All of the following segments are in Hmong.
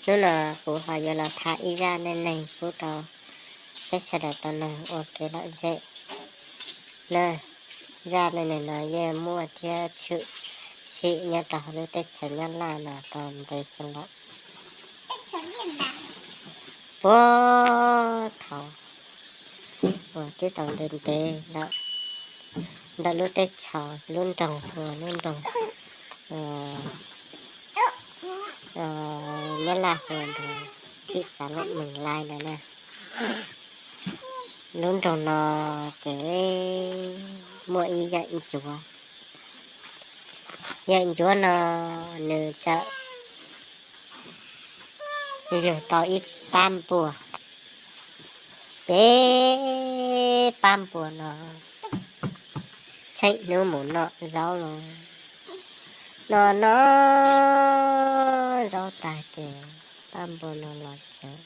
Hnub no kuv ho yuav los tham ib zaj neej neeg pub rau peb sawv daws tau mloog ua kev lom zem na. Zaj neej neeg no yeej muaj thiab tshwm sim nyob rau hauv lub teb chaws Nyab Laj no tau ntev xyoo lawm. Puag thaum uas twb tau ntev ntev lawm, ntawm lub teb chaws lub nroog hu ua lub nroog Nyab Laj hu ua nroog Xib Xav Laj Mees Laib no na. Lub nroog no ces muaj ib yawm ncuav. Yawm ncuav no nws txawm yug tau ib pab npua. Ces pab npua no tsheej hnub mus noj zaub los, noj noj zaub tag ces pab npua no los tsev.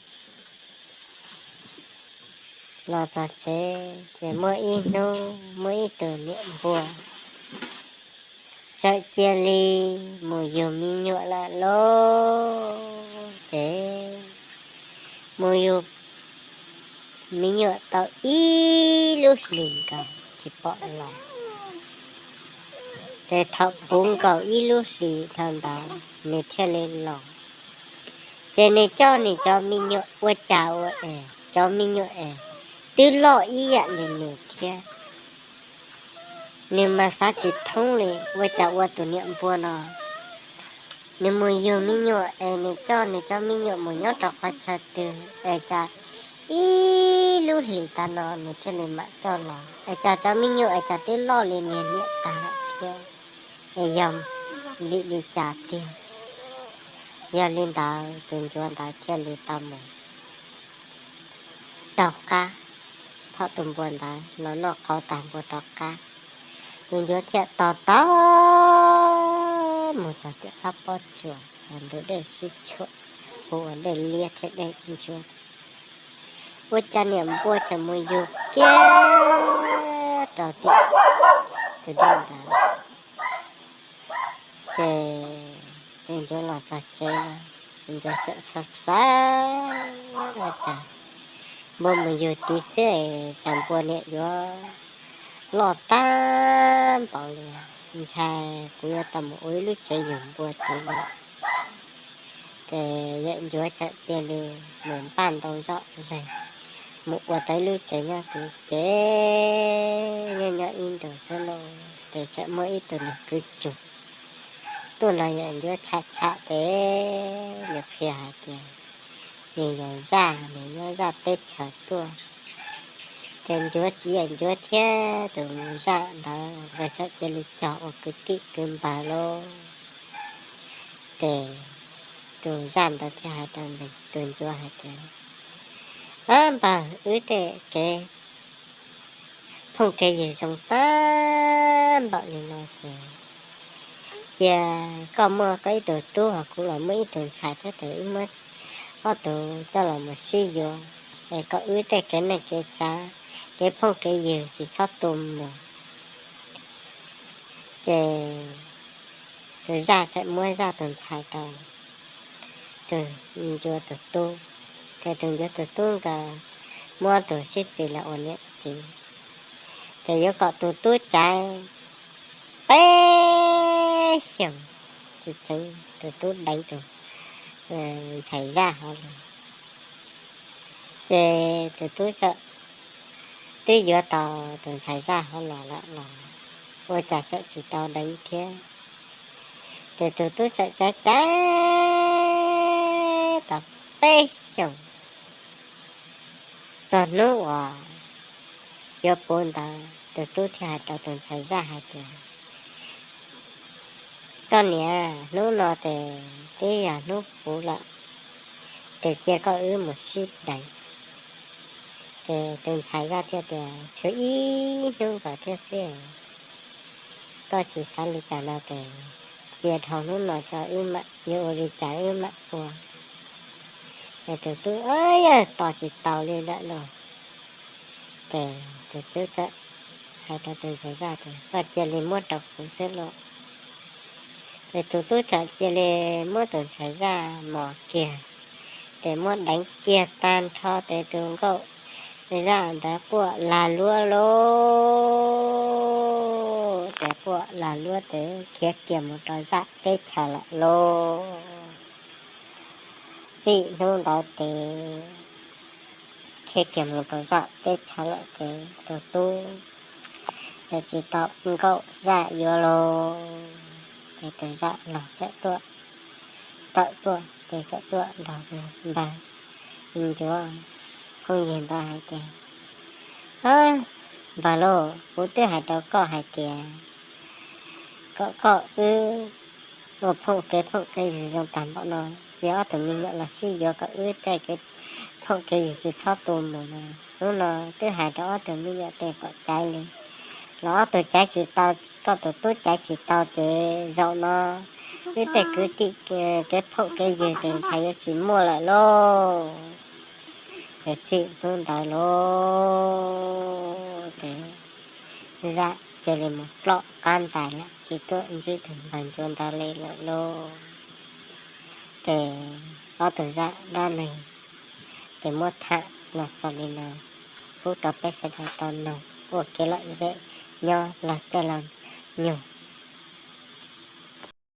Los txog tsev ces muaj ib hnub muaj ib tug niam npua txawm cia li mus yug me nyuam lawm lauj. Ces mus yug me nyuam tau ib lub hlis nkaus tsis pom los. Ces thaum puv nkaus ib lub hlis dhau ntawd nws thiaj li los. Ces nws coj nws cov me nyuam ua cas ua es cov me nyuam es twb loj ib yam li nws thiab. Nws mas xav tsis thoob li ua cas ua tus niam npua no nws mus yug me nyuam es nws coj nws cov me nyuam mus nyob rau qhov chaw twg es cas ib lub hlis tag no nws thiaj li mam coj los es cas cov me nyuam es cas twb loj li niag niam tag lawm thiab, es yog vim li cas tiag. Yog li ntawd tus ncuav ntawd thiaj li tau mus taug qab. Thaum tus npua ntawd los noj qhauv tag npua rov qab, tus ncuav thiaj taug taug mus txog tim qab pob tsuas uas ntug dej sib tshuam hu ua dej liab thiab dej ntsuab. Ua cas niam npua tseem mus yug kiag rau tim tus dej ntawd. Ces tus ncuav los txog tsev, tus ncuav tseem xav xav tas npua mus yug tid xwb cas npua niam yuav loj tag npaum li, ntshai kuv yuav tau mus ua ib lub tsev yug npua tid lawm. Ces yawm ncuav txawm cia li mus npaj ntoo zoj zeeg mus ua tau ib lub tsev nyob tid. Ces nyob nyob ib ntus xwb lauj, ces txawm muaj ib tug neeg kwv cug tuaj nrog yawm ncuav tham tham ces nws qhia hais tias nws yog zaj, nws nyob zaj teb chaws tuaj. Ces ncuav, yawm ncuav thiab tus zaj ntawd nkawd txawm cia li cog ua kwv tij kwv npawg lauj. Ces tus zaj ntawd thiaj hais rau tus ncuav hais tias, Ab npawg, wb tej kev phooj kev ywg zoo tag npaum li no ces cia koj muaj koj ib tug tub, ho kuv los muaj ib tug ntxhais thiab, ces wb muab ob tug coj los mus sib yuav es kom wb tej kev neej kev tsav, kev phooj kev ywg tsis txhob tu mus. Ces tus zaj txawm muab zaj tus ntxhais rau tus ncuav tus tub, ces tus ncuav tus tub nkawd muab tus sib txis los ua niam txiv. Ces yuav kom tus tub caiv peb xyoos tsis txeev tus tub deev tus ntxhais zaj hov los. Ces tus tub txawm twb yuav tau tus ntxhais zaj hov los lawm los ua cas txawm tsis tau deev thiab. Ces tus tub txawm caiv caiv tau peb xyoos. Txog hnub uas yuav puv ntawd tus tub thiaj hais rau tus ntxhais zaj hais tias, Koj niam, hnub no ces twb yog hnub puv lawm, ces cia koj wb mus sib deev. Ces tus ntxhais zaj thiaj tias, Tshuav ib hnub nkaus thiab xwb, koj tsis xav li cas no ces cia dhau hnub no tso wb mam yuav ua li cas wb mam ua. Ces tus tub, Yog tos tsis taus li lawm lauj. Ces tus tub txawm hais rau tus ntxhais zaj tias, Koj cia li muab rau kuv xwb lauj. Ces tus tub txawm cia li muab tus ntxhais zaj mos kiag tes muab deev kiag tag nrho tes tus nkauj zaj ntawd quaj lag luab lauj. Ces quaj lag luab tes khiav kiag mus rau zaj teb chaws lawm lauj. Txij hnub ntawd tes khiav kiag mus rau zaj teb chaws lawm ces tus tub tes tsis tau nkauj zaj yuav lauj. Ces tus zaj los txawm tuaj, tawm tuaj ces txawm tuaj nrog npawg ncuav phooj ywg ntawd hais tias, Npawg lauj, kuv twb hais rau koj hais tias kom koj wb ua phooj kev phooj kev ywg zoo tag npaum no, ces ob tug me nyuam los sib yuav kom wb tej kev phooj kev ywg tsis txhob tu mus na. Hnub no twb hais rau ob tug me nyuam tes kom caiv li los ob tug caiv tsis tau, koj tus tub caiv tsis tau ces zaum no wb tej kwv tij kev phooj kev ywg tes ntshai yuav tsis muaj lawm lauj. Ces txij hnub ntawd lauj ces zaj cia li mus ploj qab ntais lawm, tsis tuaj ntsib tus npawg ncuav ntawd li lawm lauj. Ces ob tug zaj dab neeg ces muab tham los xaus li no, pub rau peb sawv daws tau noog ua kev lom zem nyob los caij los nyoog